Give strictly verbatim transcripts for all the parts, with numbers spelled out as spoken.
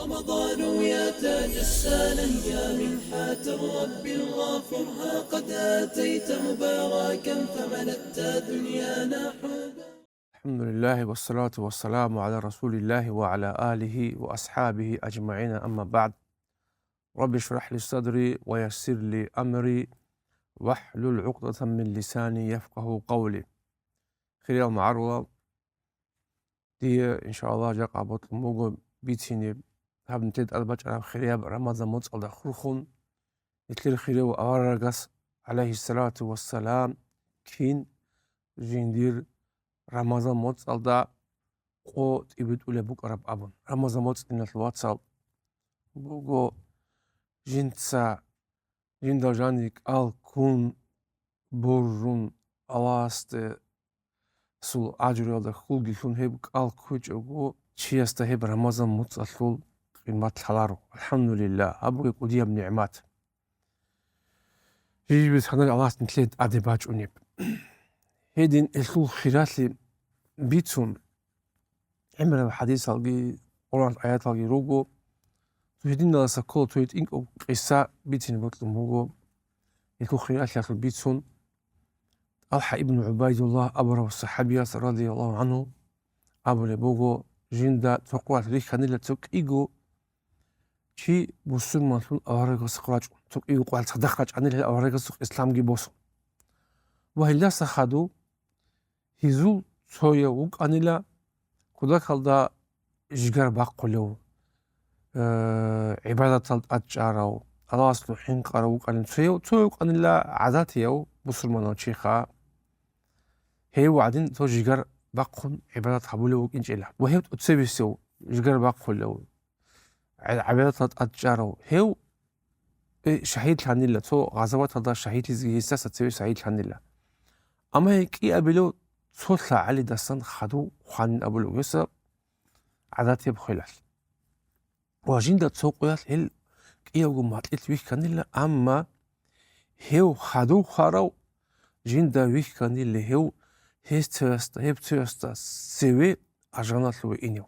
رمضان يا تاج السلام، يا منحة الرب الغافر، ها قد أتيت مباركا فملأت دنيانا حبا. الحمد لله والصلاة والسلام على رسول الله وعلى آله وأصحابه أجمعين، أما بعد. رب اشرح لي صدري ويسر لي أمري واحلل عقدة من لساني يفقه قولي. Хириял магӀарулал, дие, иншааллагь, жакъа бокьун буго бицине гьаб нилъеда тӀадбачӀараб хирияб Рамазан моцӀалда хурхун, нилъер хирияв аварагас, гӀалайгьиссалату вассалам, кин жиндир Рамазан моцӀалда къо тӀибитӀулеб букӀараб абун. Рамазан моцӀ, диналъул вацал, буго жинца жиндал жанир кӀал ккун, боржун, Аллагьасде цо ажруялда хьулги лъун гьеб кӀал ккучӀого, чиясда гьеб Рамазан моцӀалъул къимат лъаларо. АлхӀамдулиллагь, гьаб буго кӀудияб нигӀмат. Жиб-жиб санал Аллагьас нилъеда тӀаде бачӀунеб. Гьедин гьелъул хиралъи бицун, гӀемерал хӀадисалги, Къуръан аяталги руго. Цо гьединалдаса ккола цо гьитӀинго къиса бицине бокьун буго. Гьелъул хиралъиялъул бицун, ТӀалхӀа ибн ГӀубайдуллагь абурав сахӀабияс, радияллагьу гӀангьу, абулеб буго, жинда цо къоялъ рихьанила цо кӀиго чи бусурманлъун аварагасухъ рачӀун, цо кӀиго къоялъ цадахъ рачӀанила гьел аварагасухъ исламги босун. Ва гьелдаса хадув гьезул цояв вукӀанила кутакалда жигар бахъулев, э, гӀибадатал тӀадчӀарав, Аллагьасул хӀинкъарав вукӀанин цояв, цояв вукӀанила гӀадатияв бусурманав чиха. Гьев гӀадин цо жигар бахъун гӀибадат гьабулев вукӀинчӀила. Ва гьев тӀоцебесев жигар бахъулев, гӀе-, гӀибадатал тӀадчӀарав, гьев, э, шагьидлъанила, цо гъазаваталда шагьидлъизеги гьесдаса цеве шагьидлъанила. Амма гьей кӀиабилев цо лъагӀалидасан хадув хванин абулев гьесда гӀадатияб хвелалъ. Ва жинда цо къоялъ гьел кӀиявго макьилъ вихьанила, амма гьев хадув хварав жинда вихьанила гьев гьес цевесда, гьеб цевесда цеве ажаналъуве инев.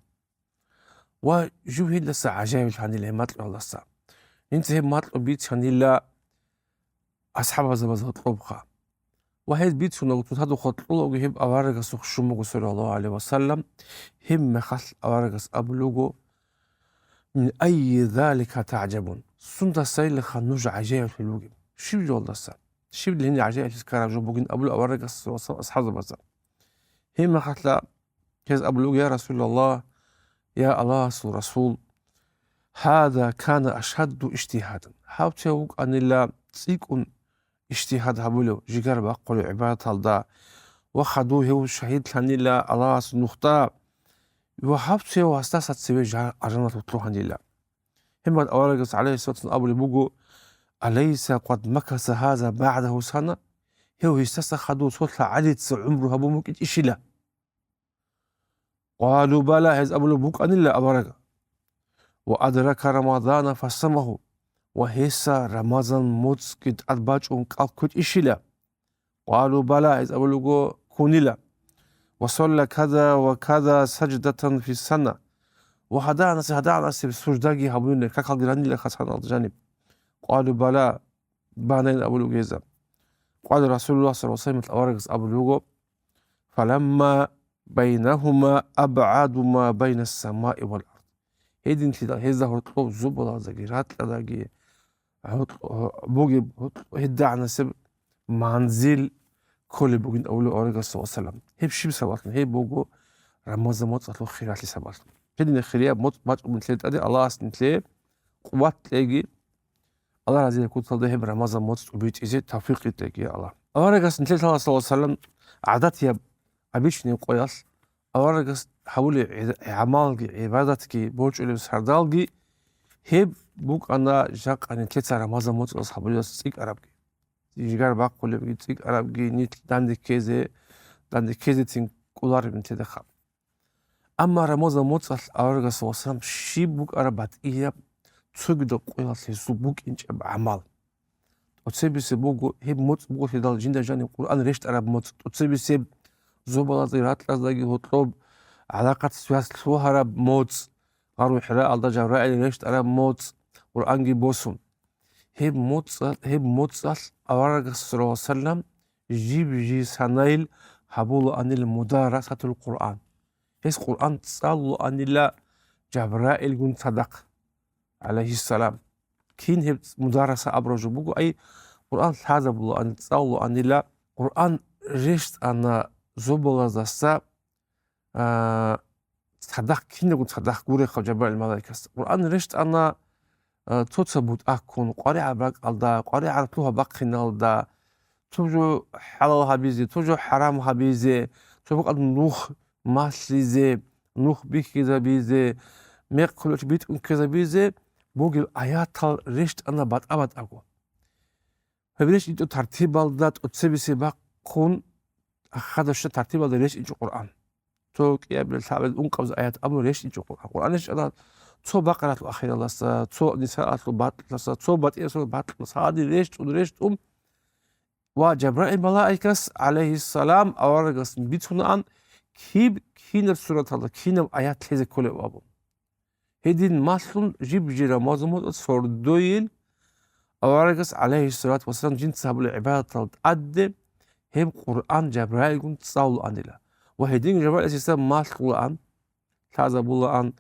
Ва жив гьелдаса гӀажаиблъанила гьеб макьуялдаса. Жинца гьеб макьу бицанила асхӀабазабаз гьоркьобха. Ва гьез бицунаго, цоцазухъа кьолаго гьеб аварагасухъ щун буго, саллаллагьу гӀалайгьи ва саллам, гьеб мехалъ аварагас абулуго: «Мин айи залика таъжабун?» Сундасайилаха нуж гӀажаиблъулеб бугеб? Щиб жоялдаса? Щиб гьениб гӀажаиблъизе ккараб жо бугин абулеб аварагас ва асхӀабзабазда. Гьеб мехалъ гьез абулуго: «Я Расулаллагь, я Аллагьасул Расул, гьаза кана ашадду ижтигьадан». Гьав цев вукӀанила цӀикӀкӀун ижтигьад гьабулев, жигар бахъулев гӀибадаталда, ва хадув гьев шагьидлъанила Аллагьасул нухда, ва гьав цев гьасдаса цеве жа-, ажаналъуве лъугьанила. Гьебмехалъ аварагас, гӀалайгьиссалату вассалам, абулеб буго: «Алайса къад макаса гьаза багӀдагьу сана?» Гьев гьесдаса хадув цо лъагӀалица гӀумру гьабун букӀинчӀищила? Къалу: «Бала», гьез абулеб букӀанила авараг. «Ва адрака Рамадана фасамагьу», ва гьесда Рамазан моцӀги тӀад бачӀун кӀал ккучӀищила? Къалу: «Бала», гьез абулеб буго, ккунила. «Ва салла каза ва каза саждатан фиссана». Ва гьадагӀанасе, гьадагӀанасеб суждаги гьабунила, какалги ранила хасаналда жаниб. Къалу: «Бала», банайин абулеб буго гьезда. Къала Расулуллагь саллаллагьу гӀалайгьи ва саллам, аварагас абулеб буго: «Фаламма байнагьума абгӀаду ма байна ссамаи вал ард». Гьединлъидал гьезда гьоркьоб зобалаздаги ракьалдаги гьоркь-, бугеб гьоркь-, гьедагӀанасеб манзил кколеб бугин абулеб аварагас, саллаллагьу гӀалайгьи ва саллам. Гьеб щиб сабаблъун? Гьеб буго Рамазан моцӀалъул хиралъи сабаблъун. Гьединаб хирияб моцӀ бачӀун нилъеда тӀаде Аллагьас нилъее къуват кьеги, Аллагь разияб кутакалда гьеб Рамазан моцӀ тӀубитӀизе тавфикъ кьеги, я Аллагь. Аварагас нилъее, саллаллагьу гӀалайгьи ва саллам, гӀадатияб, обычный къоялъ аварагас гьабулеб гӀи-, гӀамалги, гӀибадатги, борчӀулеб сардалги гьеб букӀана жакъа нилъеца Рамазан моцӀалъ гьабулеб цӀикӀкӀарабги. Жигар бахъулебги, цӀикӀкӀарабги, нилъ данде ккезе, данде ккезецин кӀолареб нилъеда хаб. Амма Рамазан моцӀалъ аварагас, саллаллагьу гӀалайгьи ва саллам, щиб букӀараб батӀияб цогидаб къоялъ гьесул букӀинчӀеб гӀамал? ТӀоцебесеб буго, гьеб моцӀ буголъидал жинда жаниб Къуръан рещтӀараб моцӀ, тӀоцебесеб зобалаздаги ракьаздаги гьоркьоб гӀалакъат, связь лъугьараб моцӀ, Гъару ХӀираалда Жабраил рещтӀараб моцӀ, Къуръанги босун. Гьеб моцӀа-, гьеб моцӀалъ аварагас, саллаллагьу гӀалайгьи ва саллам, жиб-жиб санайил гьабулаанила мударасатул Къуръан. Гьес Къуръан цӀалулаанила Жабраилгун цадахъ, гӀалайгьиссалам. Кин гьеб мудараса абураб жо буго, ай, Къуръан лъазабулаан, цӀалулаанила, Къуръан рещтӀана зобалаздаса, а, цадахъ, киналго цадахъ гурехъаб Жабраил малаикас. Къуръан рещтӀана, а, цо-цо бутӀа ккун, къваригӀараб ракӀалда, къваригӀараб лъугьа-бахъиналда, цо жо хӀалал гьабизе, цо жо хӀарам гьабизе, цо бакӀалда нух малъизе, нух бихьизабизе, мекъ кколелъ битӀун ккезабизе бугел аятал рещтӀана батӀа-батӀаго. Гьеб рещтӀинчӀо тартибалда тӀоцебизе бахъун, ахада щвезаб тартибалда рещтӀинчӀо Къуръан. Цо кӀиабилеб, лъабабилеб, ункъабилеб аят абун рещтӀинчӀо Къуръан. Къуръан рещтӀана цо Бакъараялъул ахиралдаса, цо Нисаялъул бакьалдаса, цо батӀияб сураялъул бакьалдаса, гьадин рещтӀун, рещтӀун. Ва Жабраил малаикас, гӀалайгьиссалам, аварагас бицунаан, киб кинаб сураталда, кинаб аят лъезе кколеб абун. Гьедин малъун жиб-жиб рамазан моцӀалъ сордойил аварагас, гӀалайгьиссалату вассалам, жинца гьабулеб гӀибадаталда тӀаде гьеб Къуръан Жабраилгун цӀалулаанила. Ва гьедин Жабраил гьесда малъулаан, лъазабулаан,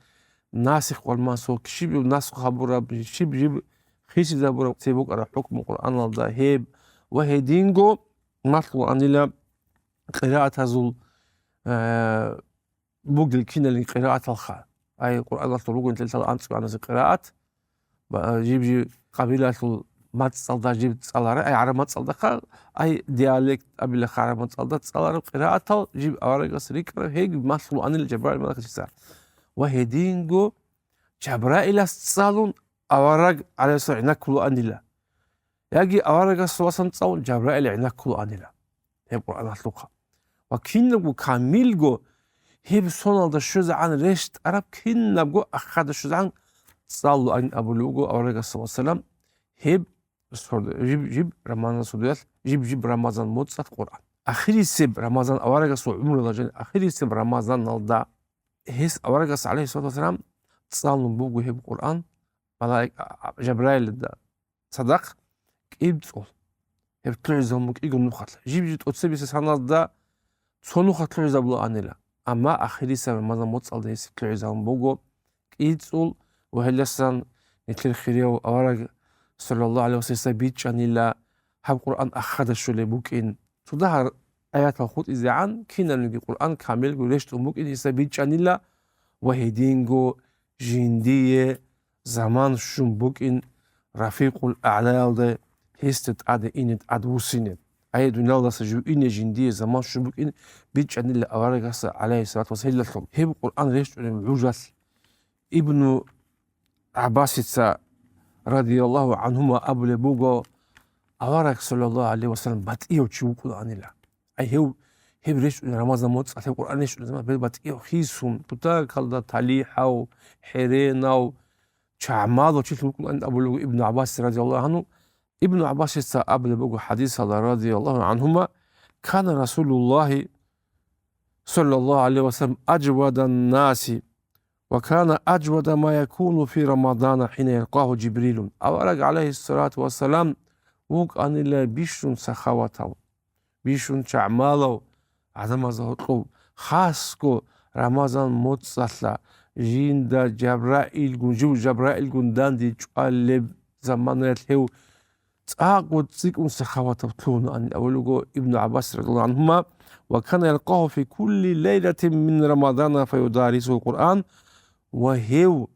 насих вал мансух, щиб насх гьабураб, щиб жиб хисизабураб, цебе букӀараб хӀукму Къуръаналда гьеб ва гьединго малъулаанила къираатазул, э, бугел киналин къирааталха. Ай, Къуръаналъул ругин лъелъал анцӀгояназе къираат, ба-, жиб-жиб къабилаялъул мацӀалда жиб цӀалараб, ай, гӀараб мацӀалдаха, ай, диалект абилаха гӀараб мацӀалда цӀалараб къираатал жиб аварагас рикӀкӀараб, гьеб малъулаанила Жабраил малаикас. Ва гьединго Жабраилас цӀалун авараг, гӀалайгьиссалам, гӀенеккулаанила. Яги аварагас васан цӀалун Жабраил гӀенеккулаанила гьеб Къуръаналъухъа. Ва кинабго камилго гьеб соналда щвезегӀан рещтӀараб, кинабго ахада щвезегӀан цӀалулаан абулеб буго аварагас, саллаллагьу гӀалайгьи ва саллам, гьеб сорд-, жиб-жиб рамазан сордоялъ, жиб-жиб рамазан моцӀалъ Къуръан. Ахирисеб рамазан, аварагасул гӀумруялда жаниб ахирисеб рамазаналда гьес аварагас, гӀалайгьиссалату вассалам, цӀалун буго гьеб Къуръан малаик-, а, а, Жабраилида цадахъ кӀибцӀул, гьеб лъугӀизабун букӀиго нухалъ. Жиб-жиб тӀоцебизе саназда цо нухалъ лъугӀизабулаанила. Амма ахирисеб рамазан моцӀалда гьес лъугӀизабун буго кӀицӀул ва гьелдасан нилъер хирияв авараг, саллаллагьу гӀалайгьи ва саллам, бичӀчӀанила гьаб Къуръан ахада щолеб букӀин. Цо дагьаб аятал хутӀизегӀан, кинабниги Къуръан камилго рещтӀун букӀин гьесда бичӀчӀанила ва гьединго жиндие заман щун букӀин рафикъул аълаялда гьесда тӀаде ине, тӀадвуссине. Ай, дуниялдаса жив ине жиндие заман щун букӀин бичӀчӀанила аварагасда, гӀалайгьиссалату вассалам, гьелдалъун. Гьеб Къуръан рещтӀунеб гӀужалъ Ибну ГӀаббасица, радияллагьу гӀангьума, абулеб буго, авараг, саллаллагьу гӀалайгьи ва саллам, батӀияв чи вукӀунаанила. Ай, гьев, гьеб рещтӀунеб рамазан моцӀалъ, гьев Къуръан рещтӀунеб заман, гьеб батӀияв хисун, кутакалда талихӀав, хӀеренав, чагӀмалав чилъун вукӀунаан абулеб буго Ибну ГӀаббас, радияллагьу гӀангьу. Ибну ГӀаббасица абулеб буго хӀадисалда, радияллагьу гӀангьума: «Кана Расулуллагьи, саллаллагьу гӀалайгьи ва саллам, ажвадан наси, ва кана ажвада ма якуну фи Рамадана хӀина ялкъагьу Жибрилу». Авараг, гӀалайгьиссалату вассалам, вукӀанила бищун сахаватав, бищун чагӀмалав гӀадамазда гьоркьов, хасго рамазан моцӀалъа, жинда Жабраилгун, жив Жабраилгун данде чӀвалеб заманаялъ гьев цӀакъго цӀикӀкӀун сахаватав лъугьунаан абулеб буго Ибну ГӀаббас, радияллагьу гӀангьума: «Ва кана ялкъагьу фи кулли лайлатин мин Рамадана фаюдарисугьул Къуръан», ва гьев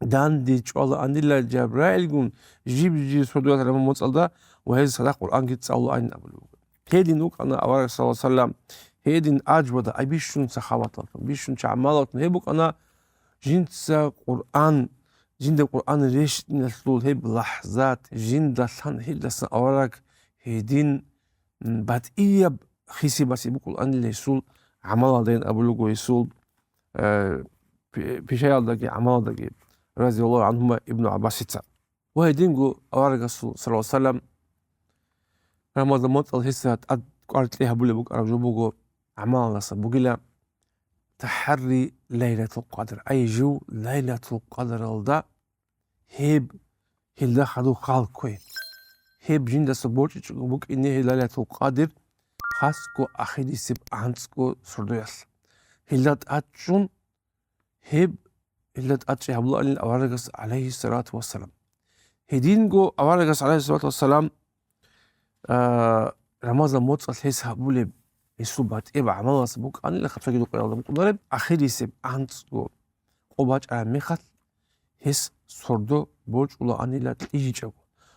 данде чӀвалаанила Жабраилгун жиб-жиб сордоялъ рамазан моцӀалда ва гьез цадахъ Къуръанги цӀалулаан абулеб буго. Гьедин вукӀана авараг, саллаллагьу гӀалайгьи ва саллам, гьедин ажвада, ай, бищун сахаваталлъун, бищун чагӀмалалъун гьеб букӀана, жинца Къуръан, жинда Къуръан рещтӀиналъул гьеб лахӀзат, жинда лъан гьелдасан авараг гьедин, м, батӀияб хисибасе букӀулаанила гьесул гӀамалалдайин абулеб буго гьесул, э, пи-, пишаялдаги гӀамалалдаги, радияллагьу гӀангьума, Ибну ГӀаббасица. Ва гьединго аварагасул, саллаллагьу гӀалайгьи ва саллам, рамазан моцӀалъ гьесда тӀад кӀвар кьей гьабулеб букӀараб жо буго гӀамалалдаса бугила. тахӀарри Лайлатул Къадр, ай жив Лайлатул Къадралда гьеб, гьелда хадуб хал ккве. Гьеб жиндаса борчӀичӀого букӀине гьеб Лайлатул Къадр, хасго ахирисеб анцӀго сордоялъ. Гьелда тӀадчӀун гьеб, гьелда тӀадчӀи гьабулаанил аварагас, гӀалайгьиссалату вассалам. Гьединго аварагас, гӀалайгьиссалату вассалам, а, Рамазан моцӀалъ гьес гьабулеб, гьесул батӀияб гӀамалалъ букӀанила, хабсагидул къоялда букӀунареб, ахирисеб анцӀго къо бачӀараб мехалъ, гьес сордо борчӀулаанила кьижичӀого.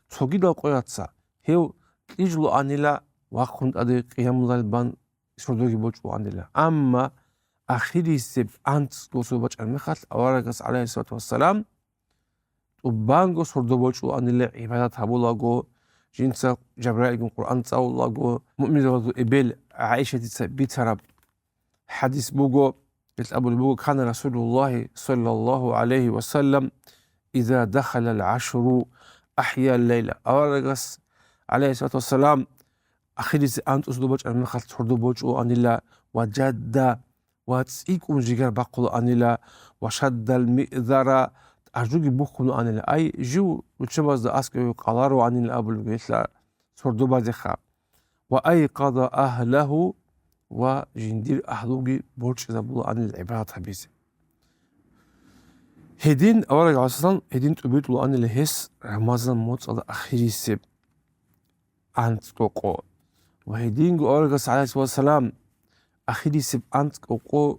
Цогидал къояца гьев кьижулаанила вахъун тӀаде къиямулал бан сордоги борчӀулаанила. Амма ахирисеб анцӀго сордо бачӀараб мехалъ, аварагас, гӀалайгьиссалату вассалам, тӀубанго сордо борчӀулаанила гӀибадат гьабулаго, жинца Жабраилгун Къуръан цӀалулаго, муъминзабазул эбел ГӀайшатица бицараб хӀадис буго, гьелъ абулеб буго: «Кана Расулуллагьи саллаллагьу гӀалайгьи ва саллам иза дахалал гӀашру ахӀял лайла». Аварагас, гӀалайгьиссалату вассалам, ахирисеб анцӀго сордо бачӀараб мехалъ сордо борчӀулаанила ва жадда, ва цӀикӀкӀун жигар бахъулаанила, ва шаддал миъзара, тӀажуги бухьулаанила. Ай, жив руччабазда аскӀове къалароанила абулеб гьелъа сордо базеха. Ва айкъаза агьлагьу, ва жиндир агьлуги борчӀизабулаанила гӀибадат гьабизе. Гьедин авараг гӀалайгьиссалам, гьедин тӀубитӀулаанила гьес Рамазан моцӀалда ахирисеб анцӀго къо. Ва гьединго аварагас, гӀалайгьиссалам, ахирисеб анцӀго къо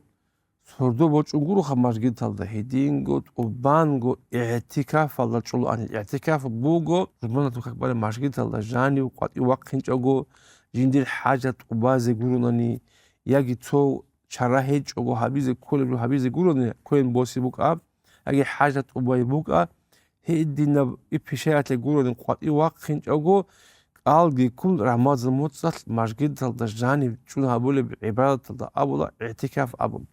сордо борчӀун гуроха мажгиталда, гьединго тӀубанго игӀтикафалда чӀолаанила. ИгӀтикаф буго, рузманатул как балеб мажгиталда жанив къватӀив вахъинчӀого, жиндир хӀажат тӀубазе гуронани, яги цо чара гьечӀого гьабизе кколеб жо гьабизе гурони, квен босе букӀа, яги хӀажат тӀубай букӀа, гьединаб ипишаялъе гурони къватӀив вахъинчӀого, кӀалги ккун Рамазан моцӀалъ мажгиталда жанив чӀун гьабулеб гӀибадаталда абула игӀтикаф абун.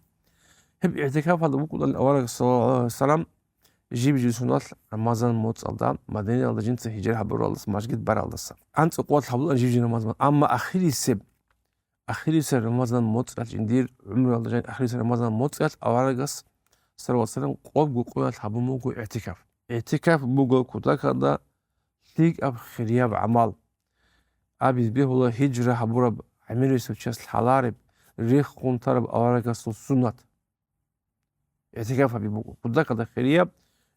Гьеб игӀтикафалда букӀунаан авараг, саллаллагьу гӀалайгьи ва саллам, жиб-жиб соналъ Рамазан моцӀалда, Мадинаялда жинца гьижра гьабуралдаса, мажгит баралдаса. АнцӀго къоялъ гьабулаан жиб-жиб Рамазан, амма ахирисеб, ахирисеб Рамазан моцӀалъ жиндир гӀумруялда жан-, ахирисеб Рамазан моцӀалъ аварагас, саллаллагьу гӀалайгьи ва саллам, къобго къоялъ гьабун буго игӀтикаф. ИгӀтикаф буго кутакалда лъикӀаб хирияб гӀамал. Абизе бегьула гьижра гьабураб гӀемерисев чияс лъалареб, рехун тараб аварагасул суннат. ИгӀтикаф гьаби буго. Кутакалда хирияб,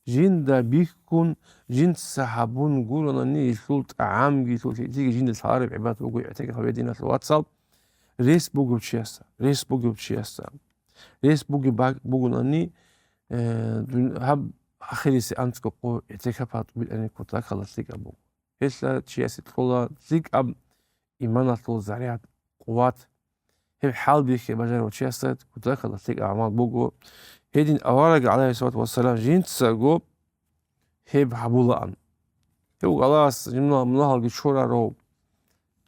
жинда бихьун, жинца гьабун гуронани, гьелъул тӀагӀамги, гьелъул лъикӀлъиги жинда лъалареб гӀибадат буго игӀтикаф гьабиялъул, вацал, рес бугев чиясда, рес бугев чиясда. Рес буги-, баг-, бугунани, э, дун-, гьаб ахирисеб анцӀго къо игӀтикаф гьатӀубилани кутакалда лъикӀаб буго. Гьелъа чиясе кьола лъикӀаб иманалъул заряд, къуват. Гьеб хӀалбихьи бажарав чиясда кутакалда лъикӀаб гӀамал буго. Гьедин авараг, гӀалайгьиссалату вассалам, жинцаго гьеб гьабулаан. Гьев Аллагьас жинда мунагьалги чурарав,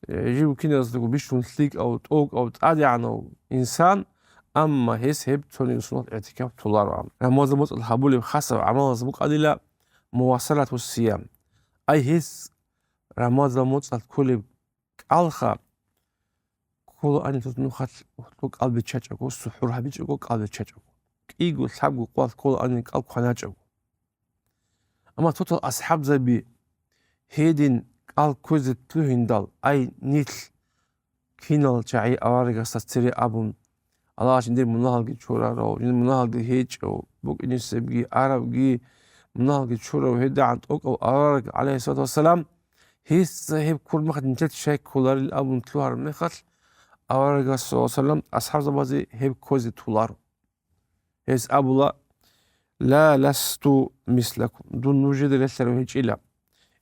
э, жив киназдаго бищун лъикӀав, тӀокӀав, тӀадегӀанав инсан, амма гьес гьеб цониги соналъ игӀтикаф толароан. Рамазан моцӀалъ гьабулеб хасаб гӀамалаз букӀанила мувасалату сиям. Ай гьес Рамазан моцӀалъ кколеб кӀалха, кколаанила нухалъ гьоркьоб кӀал биччачӀого, сухӀур гьабичӀого, кӀал биччачӀого. КӀиго, лъабго къоялъ кколаанила кӀал кваначӀого. Амма цо-цо асхӀабзаби гьедин кӀал кквезе лъугьиндал, ай, нилъ кинал чагӀи аварагасда цере абун, Аллагьас жиндир мунагьалги чурарав, жиндир мунагьалги гьечӀев, букӀинисебги, арабги, мунагьалги чурав, гьедигӀан тӀокӀав авараг, гӀалайгьиссалату вассалам, гьесда гьеб ккураб мехалъ нилъеца щай кколарил абун лъугьараб мехалъ, аварагас, саллаллагьу гӀалайгьи ва саллам, асхӀабзабазе гьеб кквезе толаро. Гьес абула: «Ла ласту мислакум». Дун нужеда релълъарав гьечӀила.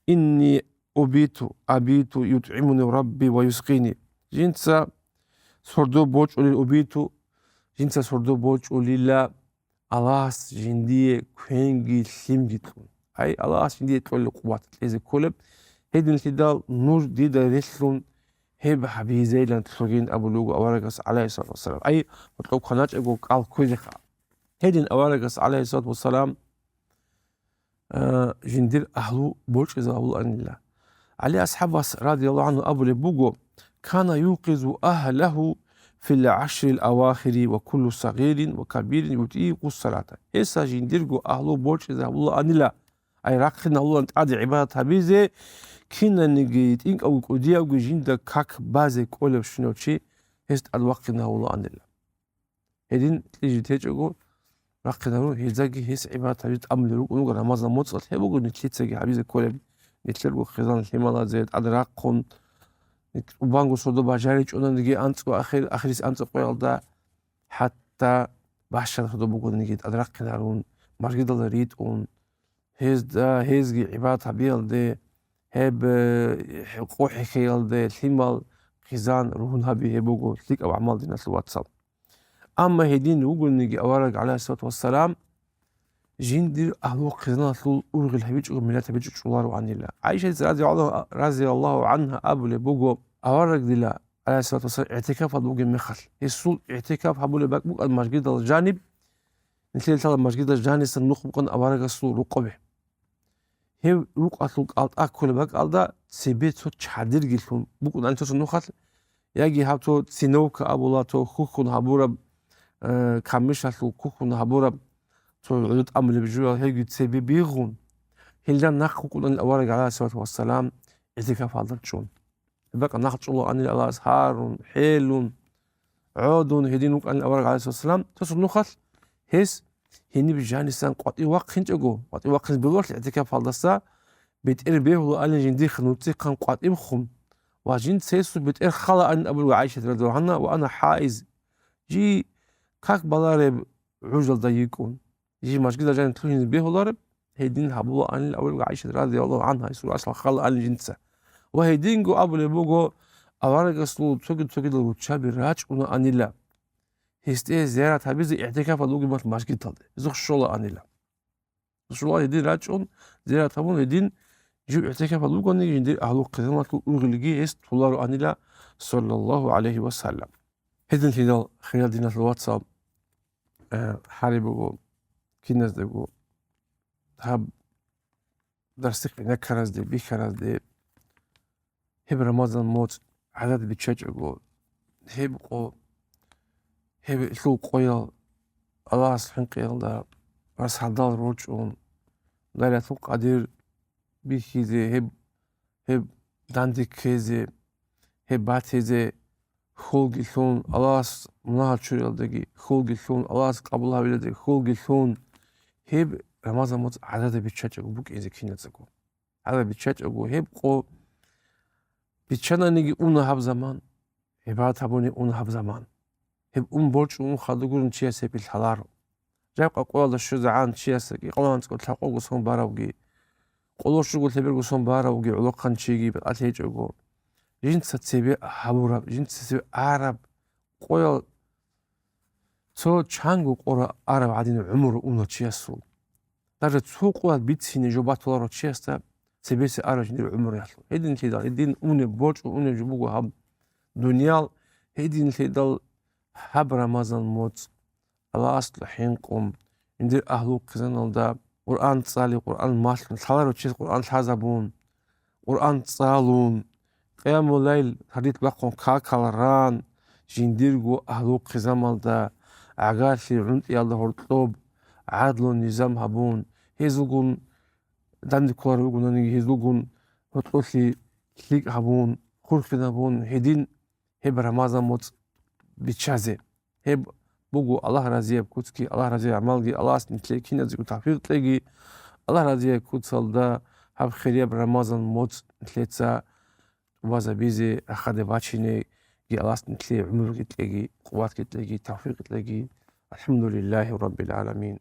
«Инни убиту, абиту, ютӀгӀимуни Рабби ва юскъини». Жинца сордо бочӀулел убиту, жинца сордо бочӀулила Аллагьас жиндие квенги лъимги кьун. Ай, Аллагьас жиндие кьолел къуват кьезе кколеб. Гьединлъидал нуж дида релълъун гьеб гьабизейилан лъугьин абулев вуго аварагас, гӀалайгьиссалату вассалам. Ай, гьоркьоб кваначӀого кӀал кквезеха. Гьедин аварагас, гӀалайгьиссалату вассалам, а, жиндир агьлу борчӀизабулаанила. ГӀали асхӀабас, радияллагьу гӀангьу, абулеб буго: «Кана юкъизу агьлагьу фил гӀашрил авахири ва куллу сагъирин ва кабирин ютӀикъу салата. Гьесда жиндирго агьлу борчӀизе гьабулаанила, ай рахъин гьабулаан тӀаде гӀибадат гьабизе, кинаниги тӀинкӀавги кӀудиявги жинда как базе кӀолебщинав чи гьес тӀад вахъин гьавулаанила. Гьедин кьижи течӀого рахъинарун, гьездаги гьес гӀибадат гьабизе тӀамулел рукӀун руго Рамазан моцӀалъ. Гьеб буго нилъецаги гьабизе кколеб, нилъерго хъизан-лъималазе тӀад рахъун, тӀубанго сордо бажаричӀонаниги анцӀго ахир, ахирис анцӀго къоялда, хӀатта бащад сордо бугониги тӀад рахъинарун, мажгидалда ритӀун, гьезда, гьезги гӀибадат гьабиялде, гьеб, э, къо хӀехьеялде лъимал хъизан ругьун гьаби гьеб буго лъикӀаб гӀамал, диналъул вацал. Амма гьедин вугониги авараг, гӀалайгьиссалату вассалам, жиндир агьлу хъизаналъул ургъел гьабичӀого миллат гьабичӀо чӀолароанила. ГӀайшаца разиаллагьу, разиаллагьу гӀангьа абулеб буго, авараг дила, гӀалайгьиссалату вассалам, игӀтикафалда бугеб мехалъ, гьесул игӀтикаф гьабулеб бакӀ букӀан мажгидал жаниб, нилъеда лъала мажгидал жанисан нух букӀан аварагасул рукъобе. Гьев рукъалъул кӀалтӀа кколеб бакӀалда цебе цо чадирги лъун букӀунани цо-цо нухалъ, яги гьаб цо циновка абула, цо хьухьун гьабураб, э, камишалъул хьухьун гьабураб, цо гӀуду тӀамулеб жуял, гьевги цебе бигъун, гьелда нахъ вукӀунани авараг, гӀалайгьиссалату вассалам, игӀтикафалда чӀун. Гьеб бакӀ нахъ чӀолаанила Аллагьас гьарун, хӀелун, гӀодун гьедин вукӀанин авараг, гӀалайгьиссалам. Цо-цо нухалъ гьес гьениб жанисан къватӀив вахъинчӀого, къватӀив вахъинзе бегьуларо игӀтикафалдаса, бетӀер бегьулаанин жиндихъ нуцӀихъан къватӀиб хун, ва жинца гьесул бетӀер халаанин абулеб ГӀайшат радияллагьу гӀангьа, ва ана хӀаиз, жий как балареб гӀужалда йикӀун. Жий мажгиталда жаниб лъугьине бегьулареб, гьедин гьабулаанила авараг ГӀайшат радияллагьу гӀангьа, гьесул росулъ халаанин жинца. Ва гьединго абулеб буго, аварагасул цоги-цогидал руччаби рачӀунаанила, гьесде зиярат гьабизе игӀтикафалда вугеб мехалъ мажгиталде. Гьезухъ щолаанила. Щола гьедин рачӀун, зиярат гьабун, гьедин жив игӀтикафалда вугониги, жиндир агьлу хъизаналъул ургъелги гьес толароанила, саллаллагьу гӀалайгьи ва саллам. Гьединлъидал, хириял диналъул вацал, э, гьари буго киназдего гьаб дарсихъ гӀенеккаразде, бихьаразде, гьеб Рамазан моцӀ гӀадада биччачӀого, гьеб къо, гьеб лъул къоял Аллагьас хӀинкъиялда, рас гьадал рорчӀун, Лайлатул Къадир бихьизе, гьеб, гьеб данде ккезе, гьеб батизе, хьулги лъун, Аллагьас мунагьал чуриялдаги хьулги лъун, Аллагьас къабул гьавиялдаги хьулги лъун, гьеб Рамазан моцӀ гӀадада биччачӀого букӀине киназего. ГӀадада биччачӀого гьеб къо, биччананиги уна гьаб заман, гӀибадат гьабуни уна гьаб заман. Гьеб ун борчӀун ун хадур гурун чияс гьеб лъаларо. Жакъа къоялда щвезегӀан чиясдаги, къоло анцӀго лъабкъого сон баравги, къоло щуго лъеберго сон баравги гӀолохъан чиги бетӀалъи гьечӀого, жинца цебе гьабураб, жинца цебе араб къоял цо чанго къора араб гӀадин гӀумру уна чиясул. Даже цо къоял бицине жо батуларо чиясда цебеса араб жиндир гӀумруялъул. Гьединлъидал, гьедин унеб, борчӀун унеб жо буго гьаб дуниял, гьединлъидал гьаб Рамазан моцӀ Аллагьасда хӀинкъун, жиндир агьлу хъизаналда Къуръан цӀали, Къуръан малъун, лъаларо чияс Къуръан лъазабун, Къуръан цӀалун, къиямуллайл гьардилъ бахъун какал ран, жиндирго агьлу хъизамалда, гӀагарлъи гӀунтӀиялда гьоркьоб гӀадлу-низам гьабун, гьезулгун данде кколарев вугонаниги, гьезулгун гьоркьолъи лъикӀ гьабун, хурхинабун, гьедин гьеб Рамазан моцӀ биччазе. Гьеб буго Аллагь разияб куцги, Аллагь разияб гӀамалги. Аллагьас нилъее киназего тавфикъ кьеги. Аллагь разияб куцалда гьаб хирияб Рамазан моцӀ нилъеца тӀубазабизе, рахаде бачинеги Аллагьас нилъее гӀумруги кьеги, къуватги кьеги, тавфикъ кьеги. АлхӀамдулиллагьи раббил гӀаламин.